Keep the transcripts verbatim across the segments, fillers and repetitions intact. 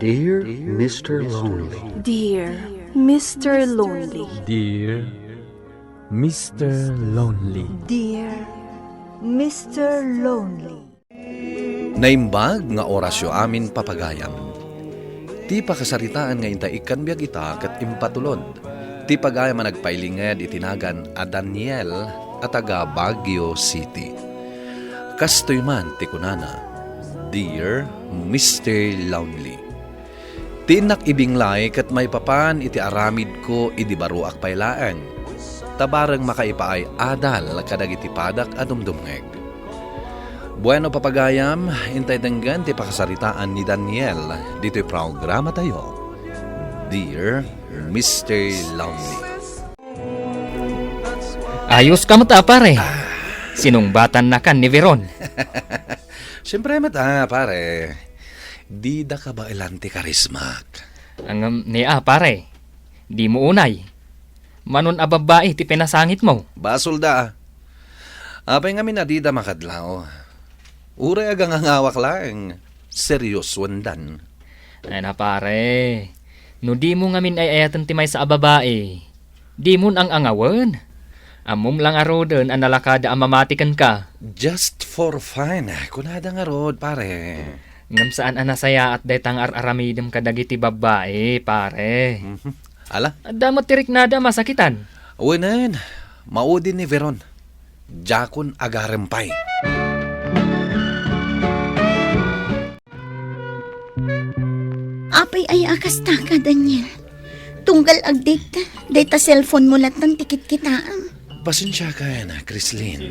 Dear Mister Lonely. Dear Mister Lonely. Dear Mister Lonely. Dear Mister Lonely. Naimbag nga orasyo amin, papagayam. Ti pakasaritaan nga inta ikkan biag ita ket impatulod ti pagayam a nagpailinged iti nagan a Daniel a taga Baguio City. Kastoy man ti kunana, "Dear Mister Lonely, ti innak ibinglay ket maipapan iti aramidko idi baroak pay laeng, ta bareng makaipaay adal kadagiti padak a dumdumngeg." Bueno, papagayam, intay denggen ti pakasaritaan ni Daniel ditoy programatayo, Dear Mister Lonely. Ayos ka met, a, pare. Sinungbatannakan ni Veron. Siyempre met, a, pare. Dida kabaelan ti karismak. Ngem ni, a, pare, dimo unay. Manon a babbai ti pinasangitmo. Basolda, a. Apay ngamin a dida makadlaw? Uray agangangawak laeng, seriosoendan. Ay na, pare, no dimo ngamin ay-ayaten ti maysa a babai, dimon ang-angawen. Ammom la ngaruden a nalakada a mamati kenka. Just for fun, kunada ngarud, pare. Ngem saan a nasayaat dayta nga ar-aramidem kadagiti babbai, pare. Mhm. Ala? Adda met ti riknada a masakitan. Wenen, maudi ni Veron. Diakon agarem pay. Apay aya a kastaka, Daniel? Tunggal agdate, dayta cellphone mo latta ti kitkitaem. Pasensiakan, Chrislyn.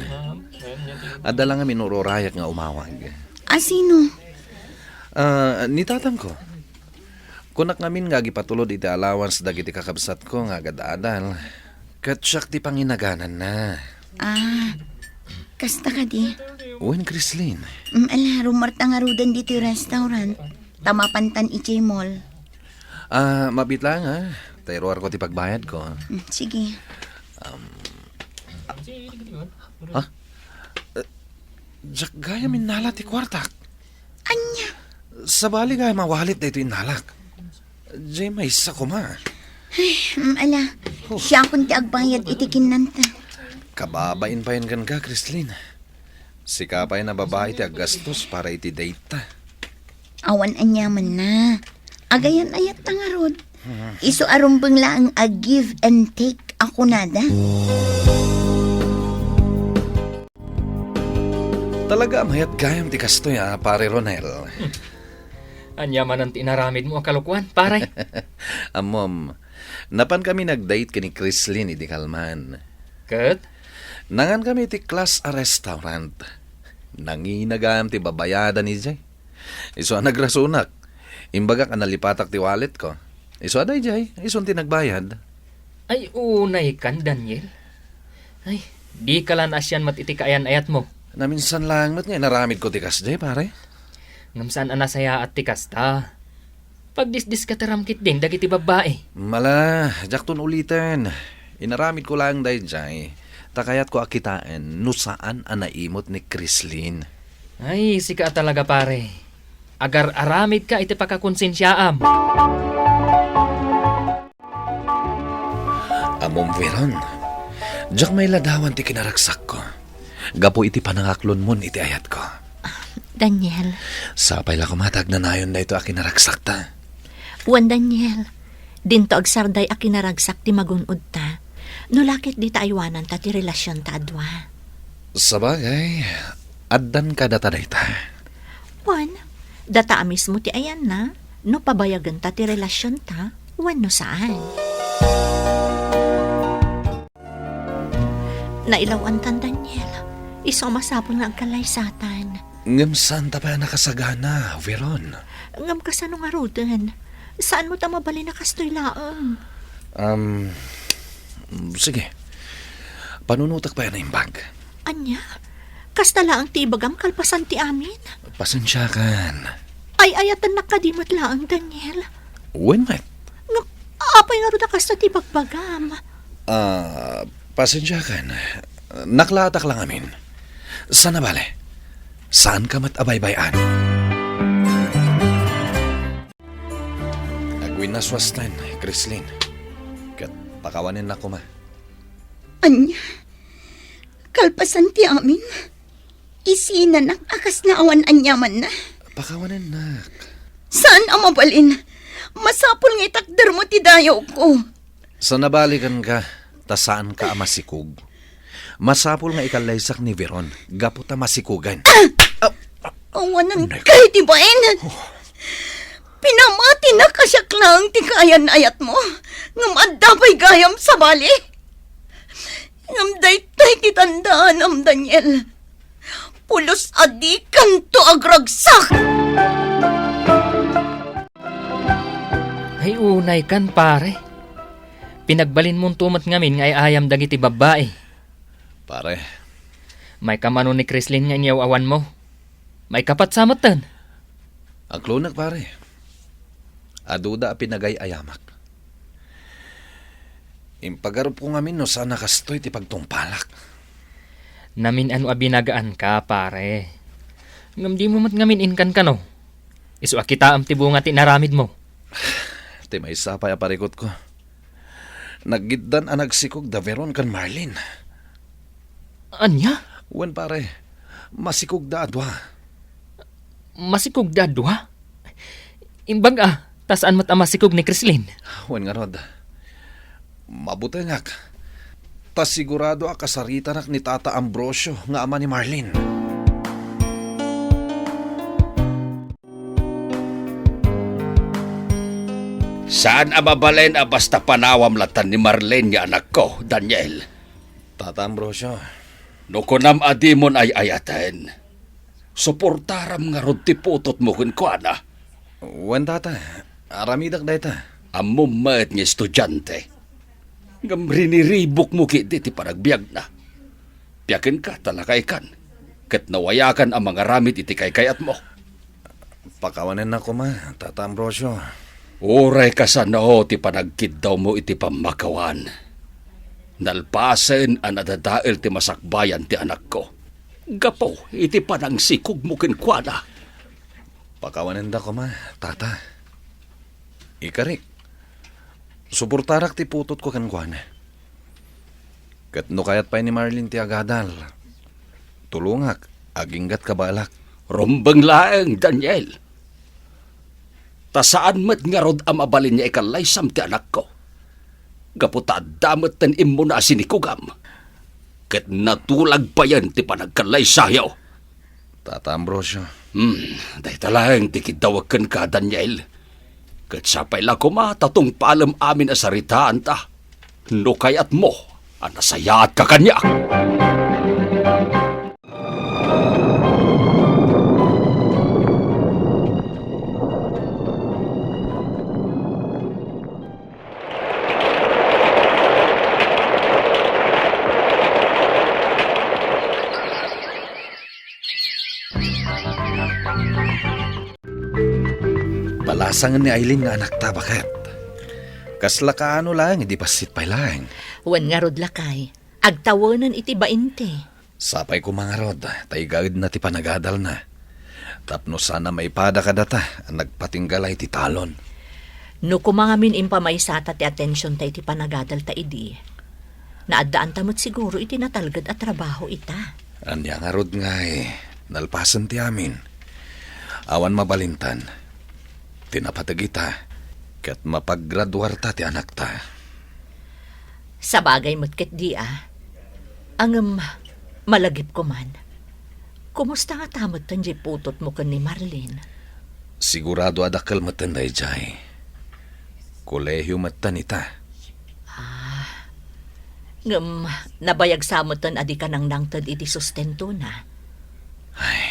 Adda la ngamin ururayak nga umawag. A, sino? A, ni tatangko. Kunak ngamin nga agipatulod iti allowance dagiti kakabsatko nga agad-adal. Ket siak ti panginagananna. A, kasta kadi? Wen, Chrislyn. Mm, ala, rumarta ngaruden ditoy restaurant. Ta mapantan idiay mall. A, mabiit laeng, a. Ta iruarko ti pagbayadko. Mm, sige. Um, ha? Eh, diak gayam innala ti kuartak. Ania? Sabali gayam a wallet daytoy innalak. Diay maysa koma. Ay, mm, ala. Oh. Siakon ti agbayad iti kinnanta. Kababain payen kenka, Chrislyn. Sika pay a babai ti aggastos para iti date ta. Awan aniamanna. Agayan-ayatta ngarud. Isu a rumbeng laeng a give and take a kunada. Talaga a mayat gayam ti kastoy, a, Pare Ronel. Ania manen ti inaramidmo a kalokuan, pare? Ammom, napankami nag-date ken ni Chrislyn idi kalman. Ket? Nangankami iti class a restaurant. Nangina gayam ti babayadan idiay. Isu a nagrasunak. Imbagak a nalipatak ti walletko. Isu a daydiay, isun ti nagbayad. Ay, unaykan, Daniel. Ay, dika la naasian met iti kaayan-ayatmo. Naminsan laeng met nga inaramidko ti kasdiay, pare. Ngem saan a nasayaat ti kasta. Pagdisdiskateram ketdin dagiti babbai. Ala, diakton uliten. Inaramidko laeng daydiay, ta kayatko a kitaen no saan a naimut ni Chrislyn. Ay, sika a talaga, pare. Agar-aramidka iti pakakonsensiaam. Ammom, Veron, diak mailadawan ti kinaragsakko gapu iti panangaklonmon iti ayatko. Daniel. Sapay la koma ta agnanayon daytoy a kinaragsakta. Wen, Daniel, dinto agsarday a kinaragsak ti magun-odta. No la ket dita aywananta ti relasionta a dua. Sabagay, addan kadata dayta. Wen, data a mismo ti ayanna no pabayagenta ti relasionta wenno saan. Nailawantan, Daniel. Isu a masapul nga agkallaysatan. Ngem saanta pay a nakasagana, Veron. Ngem kasano ngaruden? Saanmo ta mabalin a kastoy laeng? Um, sige. Panunotek pay a naimbag. Ania? Kasta laeng ti ibagam kalpasan ti amin? Pasensiakan. Ay-ayatennak kadi met laeng, Daniel. Wen met. Ngem, apay ngarud a kasta ti ibagbagam? Ah, pasensiakan. Naklaatak la ngamin. Saan a bale, saanka met a baybay-an. Winaswasten, Chrislyn. Ket pakawanennak koma. Ania? Kalpasan ti amin? Isinanak a kasla awan aniamanna? Pakawanennak. Saan a mabalin. Masapul nga itakdermo ti dayawko. Sa nabalikan ka, ta saan ka a masikog. Masapul nga ikallaysak ni Veron, gapu ta masikugan. Ah! Ah! Awanan Nek- kay ti bain. Oh. Pinamatinak a siak laeng ti kayan-ayatmo, ngem adda pay gayam sabali. Ngem daytoy ti tandaanam, Daniel. Pulos a dikanto agragsak! Ay, unay kan, pare. Pinagbalinmonto met ngamin nga ay-ayam dagiti babbai. Pare. Maikamanon ni Chrislyn nga inyaw-awanmo. Maikapatsa metten. Aklonek, pare. Aduda a pinagay-ayamak. Impagarupko ngamin no saan a kastoy ti pagtungpalak. Namin-ano a binagaanka, pare. Ngem dimo met ngamin inkan kano. Isu a kitaem ti bunga ti inaramidmo. Ti maysa pay a parikutko. Naggiddan a nagsikog da Veron ken Marlene. Ania? Wen, pare. Masikog da a dua. Masikog da a dua? Imbag a, ta saan met a masikog ni Chrislyn? Wen ngarud. Mabutengak. Ta sigurado a kasaritanak ni Tata Ambrosio nga ama ni Marlene. Saan a mabalin a basta panawam latan ni Marlene nga anakko, Daniel. Tata Ambrosio. No kunam a dimon ay-ayaten, suportaram ngarud ti putotmo kenkuana. Wen, Tata. Aramidek dayta. Ammom met nga estudiante. Ngem riniribukmo ketdi ti panagbiagna. Piakenka ta lakaykan, ket nawayakan a mangaramid iti kaykayatmo. Pakawanennak koma, Tata Ambrosio. Uray kasano ti panagkiddawmo iti pammakawan, nalpasen a nadadael ti masakbayan ti anakko gapu iti panangsikogmo kenkuana. Pakawanendak koma, Tata. Ikarik, suportarak ti putotko kenkuana. Ket no kayat pay ni Marlene ti agadal, tulongak, aginggat kabaelak. Rumbeng laeng, Daniel. Ta saan met ngarud a mabalin nga ikallaysam ti anakko. Gapu ta adda metten immuna a sinikogam. Ket natulag payen ti panagkallaysayo. Tata Ambrosio. Hmm, dayta laeng ti kiddawek kenka, Daniel. Ket sapay la koma ta tungpalem amin a saritaanta, no kayatmo a nasayaatka kaniak. Balasangen ni Aileen nga anakta, baket. Kasla kaano laeng idi bassit pay laeng. Wen ngarud, lakay, agtawenen iti bainte. Sapay koma ngarud, ta igaedna ti panagadalna. Tapno saan a maipada kadata a nagpatingga la iti talon. No koma ngamin impamaysata ti atensionta iti panagadalta idi, naaddaanta met siguro iti natalged a trabaho ita. Ania ngarud ngay, nalpasen ti amin. Awan mabalintan. Ti napateg ita, ket mapaggraduarta ti anakta. Sabagay met ketdi a. Ngem, malagipko man. Kumusta ngata metten diay putotmo ken ni Marlene? Sigurado a dakkel metten daydiay. Kolehio metten ita. Ah, ngem nabayag sa metten a dika nangnangted iti sustentona. Ay,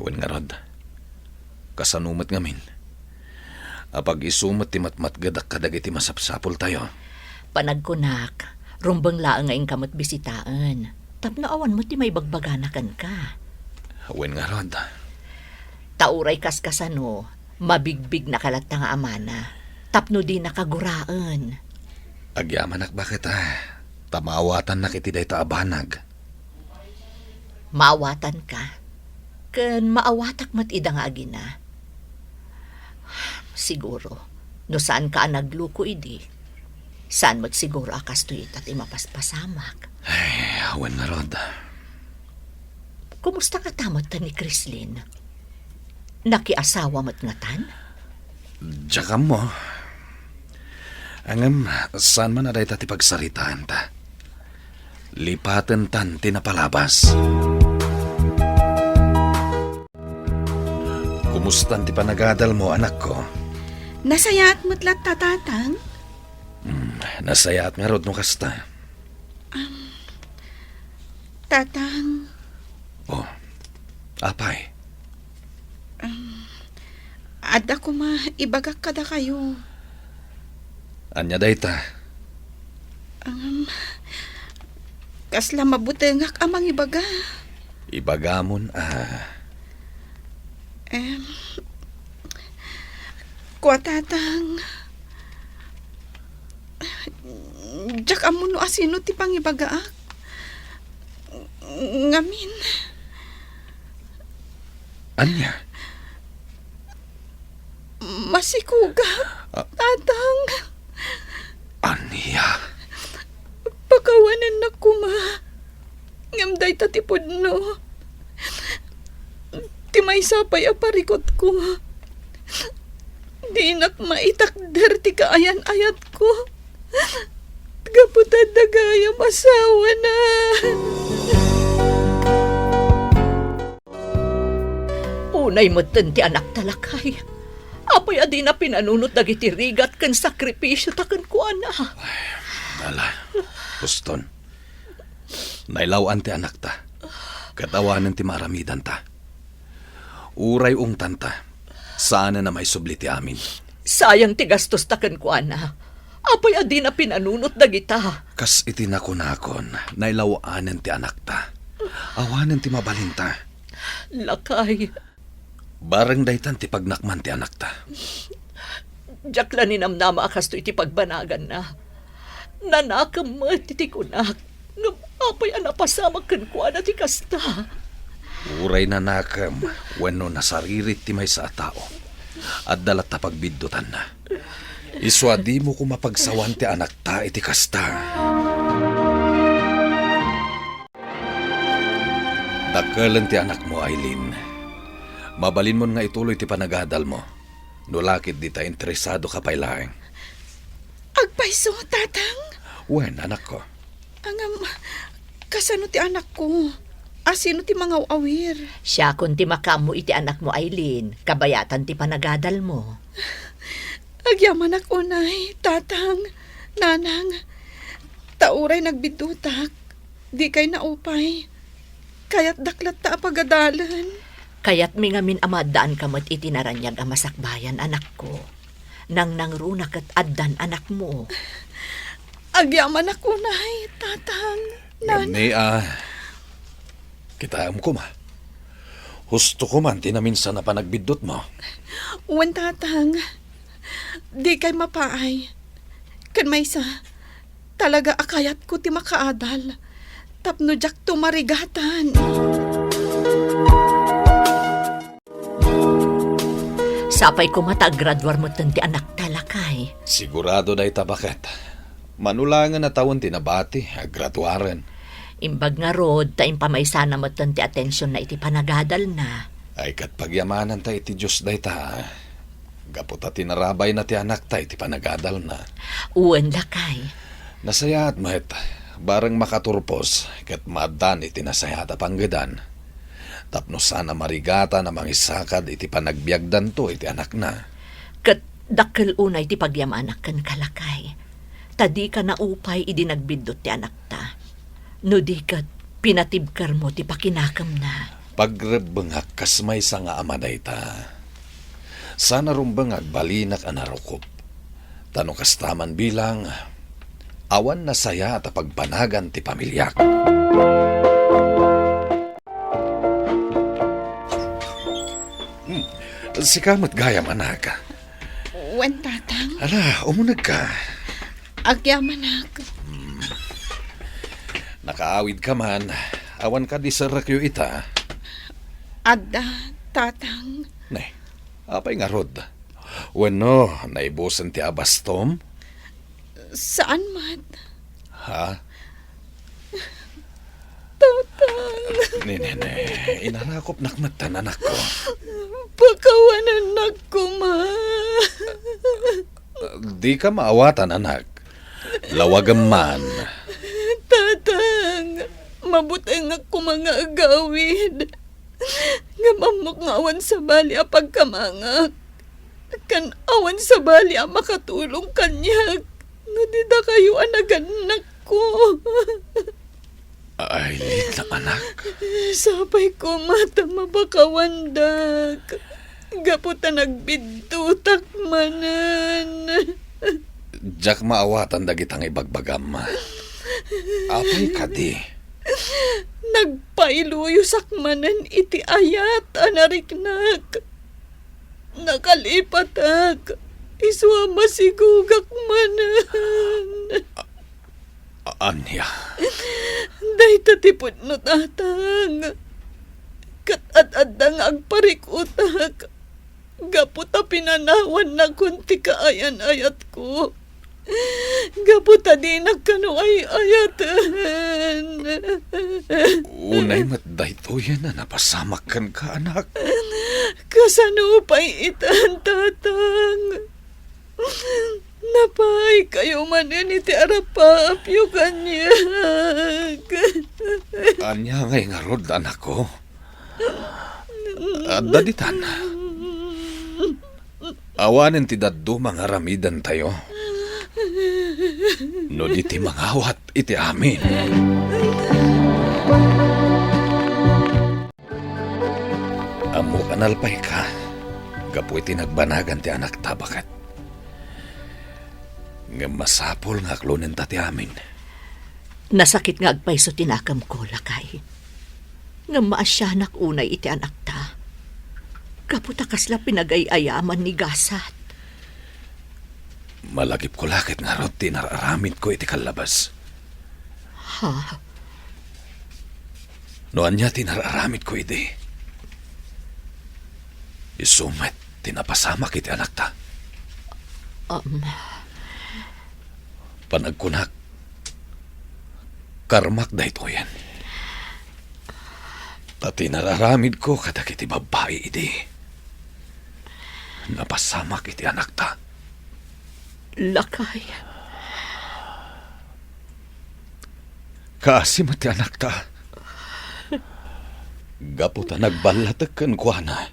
wen ngarud. Kasano met ngamin? Apag-isu met ti matmatgedak kadagiti masapsapultayo. Panagkunak, rumbeng laeng nga inka met bisitaen, tapno awan met ti maibagbagana kenka. Wen ngarud. Ta uray kaskasano, mabigbignaka latta nga amana, tapno dinaka guraen. Agyamanak, baket a, ta maawatannak iti dayta a banag. Maawatanka, ken maawatak met ida nga agina. Siguro, No saanka a nagluko idi, saan met siguro a kastoy ita ti mapaspasamak. Ay, awan ngarud. Kumusta kata met ni Crislin? Nakiasawa met ngatan? Diak ammo. Ngem, saan man a dayta ti pagsaritaanta. Lipatentan ti napalabas. Kumustan ti panagadalmo, anakko? Nasayaat met latta, Tatang. Hmm, nasayaat ngarud no kasta. Tatang. Oh, apay? Adda koma ibagak kadakayo. Ania dayta? Ngem, kasla mabutengak a mangibaga. Ibagamon a. Em, kua, Tatang. Diak ammo no asino ti pangibagaak. Ngamin. Ania? Masikogak, ah, Tatang. Ania? Pakawanennak koma. Ngem dayta ti pudno. Ti maysa pay a parikutko. Dinak maitakder ti kaayan-ayatko. Gapu ta adda gayam asawana. Unay metten ti anakta, lakay. Apay a dina pinanunot dagiti rigat ken sakripisio ta kenkuana? Ala, Boston. Nailaw-an ti anakta, ket awanen ti maaramidanta. Uray ungtanta, saanen a maisubli ti amin. Sayang ti gastosta kenkuana. Apay a dina pinanunot dagita? Kas iti nakunakon, nailaw-anen ti anakta. Awanen ti mabalinta. Lakay. Bareng daytan ti pagnakman ti anakta. Diak la ninamnama a kastoy ti pagbanaganna. Nanakem met iti kunak. Ngem apay a napasamak kenkuana ti kasta? Uray nanakem wenno nasaririt ti maysa a tao, adda latta pagbiddutanna. Isu a dimo koma pagsawan ti anakta iti kasta. Dakkelen ti anakmo, Aileen. Mabalinmon nga ituloy ti panagadalmo. No la ket dita interesado ka pay laeng. Agpayso, Tatang? Wen, anakko. Ngem, kasano ti anakko? Asino ti mangaw-awir? Siakon ti makaammo iti anakmo, Aileen, kabayatan ti panagadalmo. Agyamanak unay, Tatang, Nanang, ta uray nagbiddutak, dikay naupay. Kayatdak latta a pagadalen. Kayatmi ngamin a maaddaanka met iti naraniag a masakbayan, anakko. Nangnangruna ket addan anakmo. Agyamanak unay, Tatang, Nanang. Ngem ni, ah, kitaem koma. Husto koman ti naminsan a panagbiddutmo. Wen, Tatang. Dikay mapaay. Ken maysa, talaga a kayatko ti makaadal tapno diakto marigatan. Sapay koma ta aggraduar metten ti anakta, lakay. Sigurado dayta, baket. Mano laengen a tawen ti nabati, aggraduaren. Imbag ngarud ta impamaysana metten ti atensionna iti panagadalna. Ay, ket pagyamananta iti Dios dayta. Gapu ta tinarabayna ti anakta iti panagadalna. Wen, lakay. Nasayaat met, bareng makaturpos ket maaddan iti nasayaat a panggedan. Tapno saan a marigatan a mangisakad iti panagbiagdanto iti anakna. Ket dakkel unay ti pagyamanak kenka, lakay. Ta dika naupay idi nagbiddut ti anakta. No di ket, pinatibkermo ti pakinakemna. Pagrebbengak kas maysa nga ama dayta. Saan a rumbeng nga agbalinak a narukop. Ta no kasta man bilang, awan nasayaat a pagbanagan ti pamiliak. Hmm, sika met gayam, anak. Wen, Tatang. Ala, umunegka. Agyamanak. Hmm. Nakaawidka man. Awan kadi serrekyo ita? Adda, Tatang. Ne, apay ngarud? Wenno, naibusen ti abastom? Saan met. Ha? Tatang. Ni Nene, inarakopnak met tan, anakko. Pakawanennak koma. Dika maawatan, anak. Lawagem man. Tatang, mabutengak koma nga agawid. Ngem ammok nga awan sabali a pagkamangak. Ken awan sabali a makatulong kaniak no di dakayo a nagannakko. Ay, Lina, anak. Sapay koma ta mapakawandak gapu ta nagbiddutak manen. Diak maawatan dagita nga ibagbagam. Apay kadi? Nagpailuyosak manen iti ayat a nariknak. Nakalipatak, isu a masigugak manen. A-, ania? Dayta ti pudno, Tatang. Ket ad-adda nga agparikutak gapu ta pinanawannakon ti kaayan-ayatko. Gapu ta dinak kano ay-ayaten. Unay met daytoyen a napasamak kenka, anak. Kasano pay itan, Tatang? Napaaykayo manen iti arapaapyo kaniak. Ania ngay ngarud, anakko? Adda ditan. Awanen ti dadduma nga aramidentayo. No di ti mangawat iti amin. Ammok a nalpayka gapu iti nagbanagan ti anakta, baket. Ngem masapul nga aklonenta ti amin. Nasakit nga agpayso ti nakemko, lakay. Ngem maasianak unay iti anakta. Gapu ta kasla pinagay-ayaman ni gasat. Malagipko la ket ngarud ti inar-aramidko iti kallabas. Ha? No ania ti inar-aramidko idi, isu met ti napasamak iti anakta. Um. Panagkunak, karmak daytoyen. Ta ti inar-aramidko kadagiti babbai idi, napasamak iti anakta. Lakay. Kaasi met ti anakta. Gapu ta nagballatek kenkuana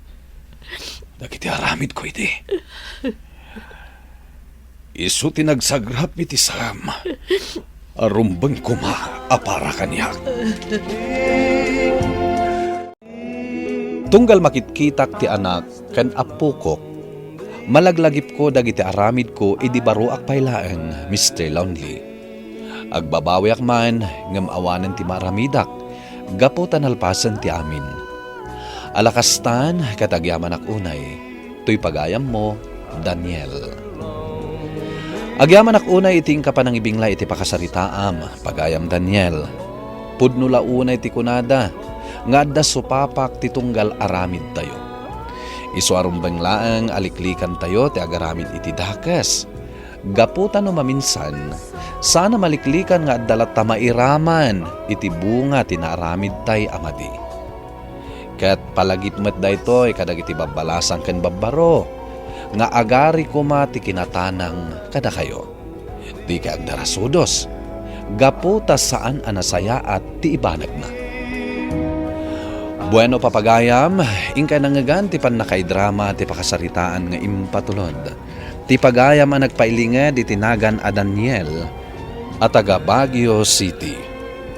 dagiti aramidko idi. Isu ti nagsagrap iti saem a rumbeng koma a para kaniak. Tunggal makitkitak ti anak ken appokok, malaglagipko dagiti aramidko idi baroak pay laeng, Mister Lonely. Agbabawiak man ngem awanen ti maaramidak gapu ta nalpasen ti amin. Ala kastan, ket agyamanak unay, toy pagayammo, Daniel. Agyamanak unay iti inka panangibingla iti pakasaritaam, pagayam Daniel. Pudno la unay ti kunada nga adda supapak ti tunggal aramidtayo. Isu a rumbeng laeng a liklikantayo ti agaramid iti dakes. Gapu ta no maminsan, saan a maliklikan nga adda latta mairaman iti bunga ti naaramidtay a madi. Ket palagip met daytoy kadagiti babbalasang ken babbaro nga agari koma ti kinatanang kadakayo. Dikay agdarasudos, gapu ta saan a nasayaat ti ibanagna. Bueno, papagayam, inkay nangngegan ti pannakaidrama ti pakasaritaan nga impatulod ti pagayam a nagpailinged iti nagan a Daniel a taga Baguio City.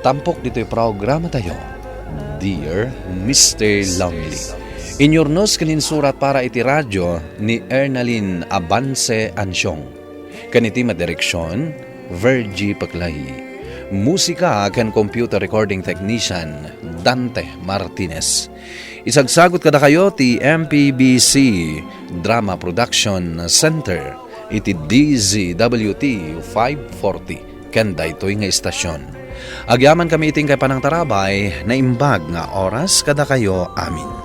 Tampok ditoy programatayo, Dear Mister Lonely. Inyurnos ken insurat para iti radio ni Ernalyn Abance Ansiong. Ken iti madireksion, Virgie Paclay. Musika ken computer recording technician, Dante Martinez. Isagsagot kadakayo ti M P B C Drama Production Center iti D Z W T five forty ken daytoy nga istasyon. Agyamankami iti inkay panangtarabay, naimbag nga oras kadakayo amin.